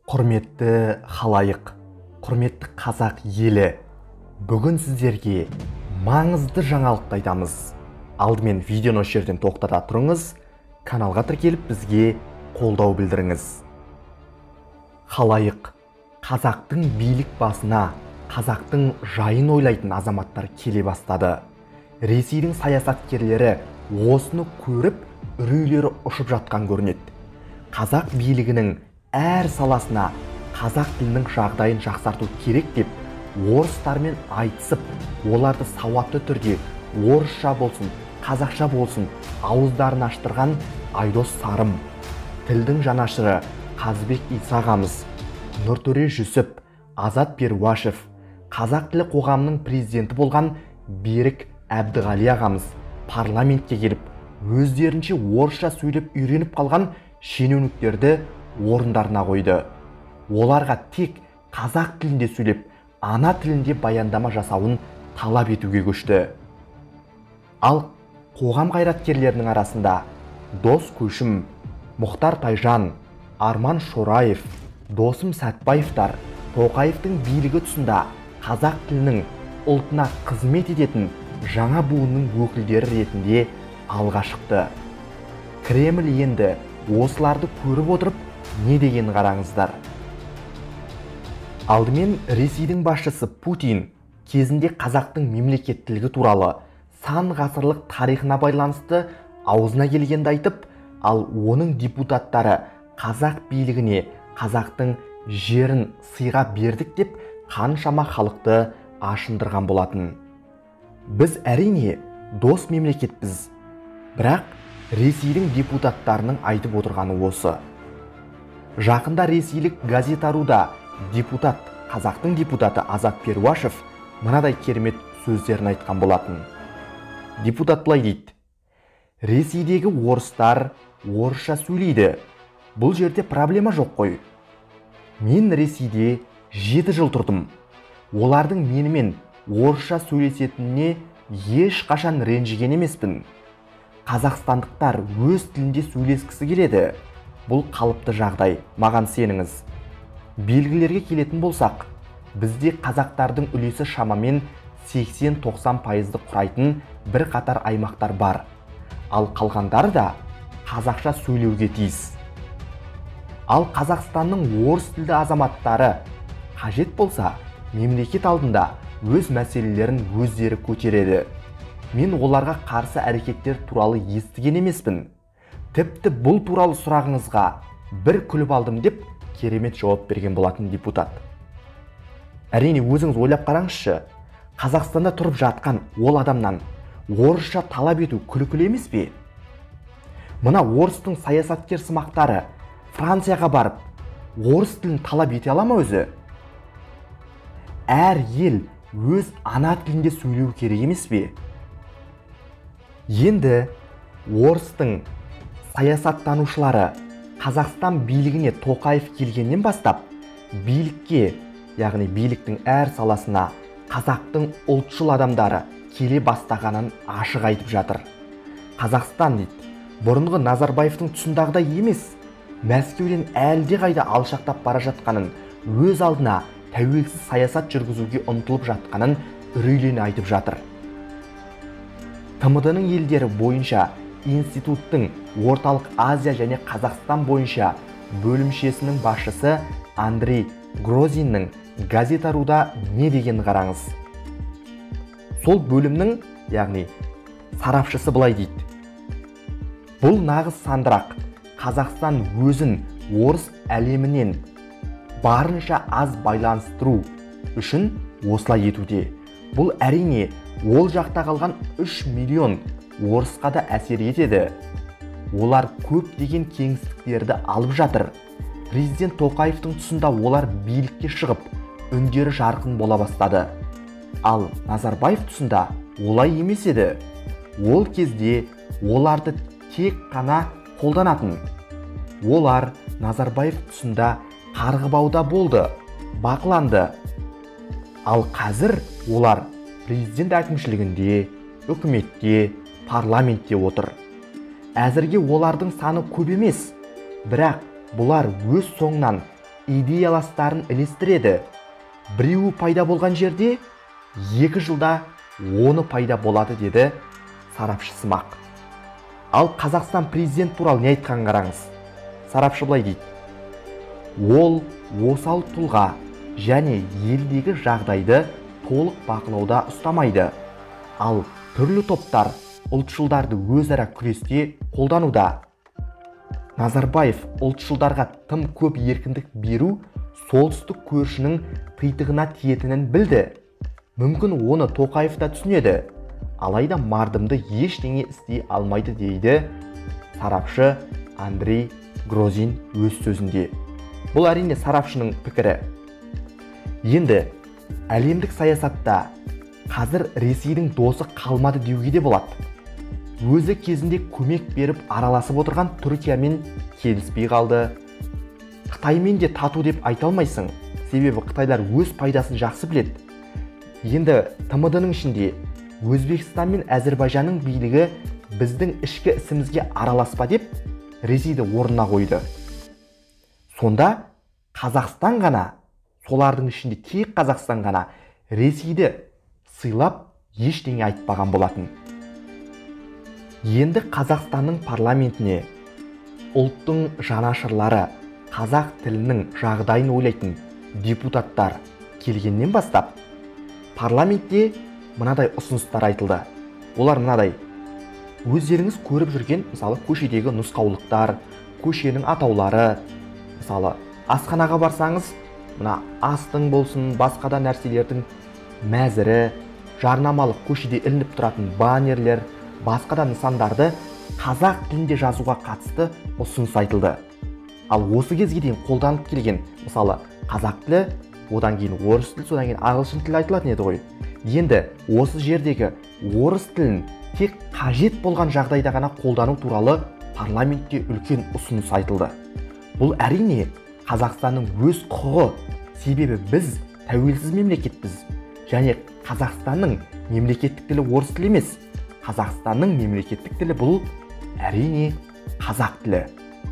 Құрметті халайық, құрметті қазақ елі, бүгін сіздерге маңызды жаңалықты айтамыз. Алдымен видеоны осы жерден тоқтата тұрыңыз, каналға тіркеліп бізге қолдау білдіріңіз. Халайық, қазақтың билік басына, қазақтың жайын ойлайтын азаматтар келе бастады. Ресейдің саясаткерлері осыны көріп, үрейлері ұшып жатқан көрінеді. Қазақ билігінің әр саласына қазақ тілінің жағдайын жақсарту керек деп орыстармен айтысып, оларды сауатты түрде орысша болсын, қазақша болсын ауыздарын аштырған Айдос Сарым, тілдің жанашыры Қазыбек Иса ағамыз, Нұртөре Жүсіп, Азат Перуашев, қазақ тілі қоғамының президенті болған Берік Әбдіғали ағамыз парламентке келіп, өздерінше орысша сөйлеп үйреніп қалған шенеуніктерді орындарына қойды. Оларға тек қазақ тілінде сөйлеп, ана тілінде баяндама жасауын талап етуге көшті. Ал қоғам қайраткерлерінің арасында Дос Көшім, Мұхтар Тайжан, Арман Шораев, Досым Сәтбаевтар Тоқаевтың билігі тұсында қазақ тілінің ұлтына қызмет ететін жаңа буынның өкілдері ретінде алға шықты. Кремль енді осыларды көріп отырып не деген қараңыздар. Алдымен Ресейдің басшысы Путин кезінде қазақтың мемлекеттілігі туралы сан ғасырлық тарихына байланысты аузына келгенді айтып, ал оның депутаттары қазақ билігіне қазақтың жерін сыйға бердік деп қаншама халықты ашындырған болатын. Біз әрине дос мемлекетпіз, бірақ Ресейдің депутаттарының айтып отырғаны осы. Жақында ресейлік газета.руда депутат, қазақтың депутаты Азат Перуашев мынадай керемет сөздерін айтқан болатын. Депутат былай дейді: Ресейдегі орыстар орысша сөйлейді. Бұл жерде проблема жоқ қой. Мен Ресейде 7 жыл тұрдым. Олардың менімен орысша сөйлесетініне ешқашан ренжіген емеспін. Қазақстандықтар өз тілінде сөйлескісі келеді. Бұл қалыпты жағдай, маған сеніңіз. Белгілерге келетін болсақ, бізде қазақтардың үлесі шамамен 80-90% құрайтын бір қатар аймақтар бар. Ал қалғандары да қазақша сөйлеуге тиіс. Ал Қазақстанның орыс тілді азаматтары қажет болса, мемлекет алдында өз мәселелерін өздері көтереді. Мен оларға қарсы әрекеттер туралы естіген емеспін. Тіпті бұл туралы сұрағыңызға бір күліп алдым деп керемет жауап берген болатын депутат. Әрине өзіңіз ойлап қараңызшы, Қазақстанда тұрып жатқан ол адамнан орысша талап ету күлкілі емес пе? Мына орыстың саясаткер сымақтары Францияға барып, орыс тілін талап ете ала ма өзі? Әр ел өз ана тілінде сөйлеу керек емес пе? Енді орыстың саясаттанушылары Қазақстан билігіне Тоқаев келгеннен бастап, билікке, яғни биліктің әр саласына қазақтың ұлтшыл адамдары келе бастағанын ашық айтып жатыр. Қазақстан дейді, бұрынғы Назарбаевтың тұсындағыдай емес, Мәскеуден әлде қайда алшақтап бара жатқанын, өз алдына тәуелсіз саясат жүргізуге ұмтылып жатқанын үрейлене айтып жатыр. ТМД-ның елдері бойынша институттың Орталық Азия және Қазақстан бойынша бөлімшесінің басшысы Андрей Грозиннің газета.руда не дегенін қараңыз. Сол бөлімнің, яғни сарапшысы былай дейді: Бұл нағыз сандырақ. Қазақстан өзін орыс әлемінен барынша аз байланыстыру үшін осылай етуде. Бұл әрине ол жақта қалған 3 миллион орысқа да әсер етеді. Олар көптеген кеңістіктерді алып жатыр. Президент Тоқаевтың тұсында олар билікке шығып, үндері жарқын бола бастады. Ал Назарбаев тұсында олай емес еді. Ол кезде оларды тек қана қолданатын. Олар Назарбаев тұсында қарғыбауда болды, бақыланды. Ал қазір олар президент әкімшілігінде, үкіметте, парламентте отыр. Әзірге олардың саны көп емес, бірақ бұлар өз соңынан идеяластарын ілестіреді. Біреуі пайда болған жерде 2 жылда оны пайда болады, деді сарапшы сымақ. Ал Қазақстан президент туралы не айтқан қараңыз. Сарапшы былай дейді: ол осал тұлға және елдегі жағдайды толық бақылауда ұстамайды. Ал түрлі топтар ұлтшылдарды өзара күресте қолдануда. Назарбаев ұлтшылдарға тым көп еркіндік беру солтүстік көршінің титығына тиетінін білді. Мүмкін оны Тоқаев та түсінеді. Алайда мардымды ештеңе істей алмайды, дейді сарапшы Андрей Грозин өз сөзінде. Бұл әрине сарапшының пікірі. Енді әлемдік саясатта қазір Ресейдің досы қалмады деуге де болады. Өзі кезінде көмек беріп араласып отырған Түркиямен келіспей қалды. Қытаймен де тату деп айта алмайсың, себебі қытайлар өз пайдасын жақсы біледі. Енді ТМД-ның ішінде Өзбекстан мен Әзірбайжанның билігі біздің ішкі ісімізге араласпа деп Ресейді орнына қойды. Сонда Қазақстан ғана, солардың ішінде тек Қазақстан ғана Ресейді сыйлап ештеңе айтпаған болатын. Енді Қазақстанның парламентіне ұлттың жанашырлары, қазақ тілінің жағдайын ойлайтын депутаттар келгеннен бастап парламентте мынадай ұсыныстар айтылды. Олар мынадай: өздеріңіз көріп жүрген, мысалы, көшедегі нұсқаулықтар, көшенің атаулары, мысалы, асханаға барсаңыз, мына астың болсын, басқа да нәрселердің мәзірі, жарнамалық көшеде ілініп тұратын баннерлер, басқа да нысандарды қазақ тілінде жазуға қатысты ұсыныс айтылды. Ал осы кезге дейін қолданып келген, мысалы, қазақ тілі, одан кейін орыс тілі, содан кейін ағылшын тілі айтылатын еді ғой. Енді осы жердегі орыс тілін тек қажет болған жағдайда ғана қолдану туралы парламентте үлкен ұсыныс айтылды. Бұл әрине Қазақстанның өз құқығы, себебі біз тәуелсіз мемлекетпіз. Және Қазақстанның мемлекеттік тілі орыс тілі емес. Қазақстанның мемлекеттік тілі бұл әрине қазақ тілі,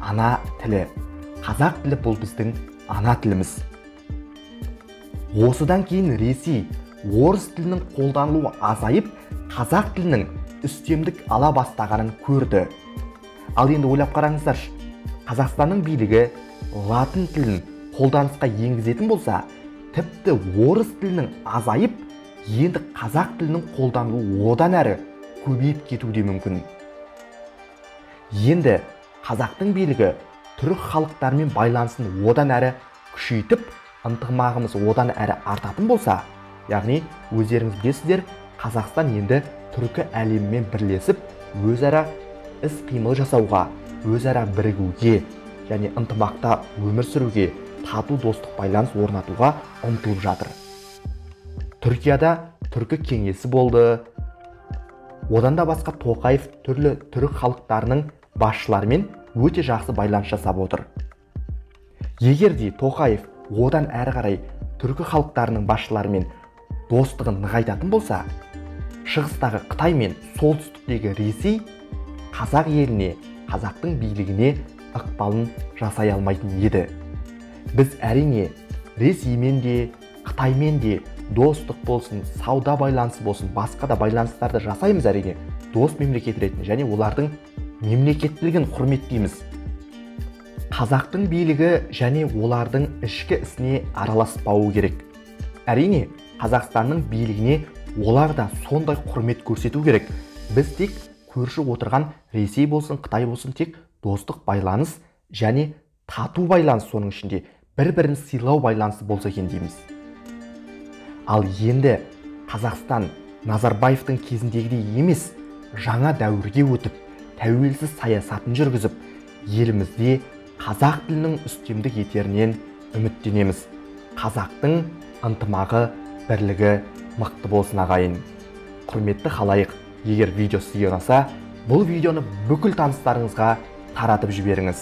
ана тілі. Қазақ тілі бұл біздің ана тіліміз. Осыдан кейін Ресей орыс тілінің қолданылуы азайып, қазақ тілінің үстемдік ала бастағанын көрді. Ал енді ойлап қараңыздаршы, Қазақстанның билігі латын тілін қолданысқа енгізетін болса, тіпті орыс тілінің азайып, енді қазақ тілінің қолданылуы одан әрі көбейіп кетуі де мүмкін. Енді қазақтың билігі түрік халықтарымен байланысын одан әрі күшейтіп, ынтымағымыз одан әрі артатын болса, яғни өздеріңіз білесіздер, Қазақстан енді түркі әлемімен бірлесіп, өзара іс-қимыл жасауға, өзара бірігуге және ынтымақта өмір сүруге, тату достық байланыс орнатуға ұмтылып жатыр. Түркияда түркі кеңесі болды. Одан да басқа Тоқаев түрлі түрік халықтарының басшыларымен өте жақсы байланыс жасап отыр. Егер де Тоқаев одан әрі қарай түркі халықтарының басшыларымен достығын нығайтатын болса, шығыстағы Қытай мен солтүстіктегі Ресей қазақ еліне, қазақтың билігіне ықпалын жасай алмайтын еді. Біз әрине Ресеймен де, Қытаймен де достық болсын, сауда байланысы болсын, басқа да байланыстарды жасаймыз әрине, дос мемлекет ретінде және олардың мемлекеттілігін құрметтейміз. Қазақтың билігі және олардың ішкі ісіне араласпауы керек. Әрине, Қазақстанның билігіне олар да сондай құрмет көрсету керек. Біз тек көрші отырған Ресей болсын, Қытай болсын, тек достық байланыс және тату байланыс, соның ішінде бір-бірін сыйлау байланысы болса екен дейміз. Ал енді Қазақстан Назарбаевтың кезіндегідей емес, жаңа дәуірге өтіп, тәуелсіз саясатын жүргізіп, елімізде қазақ тілінің үстемдік етерінен үміттенеміз. Қазақтың ынтымағы, бірлігі мықты болсын ағайын. Құрметті халайық, егер видео сізге ұнаса, бұл видеоны бүкіл таныстарыңызға таратып жіберіңіз.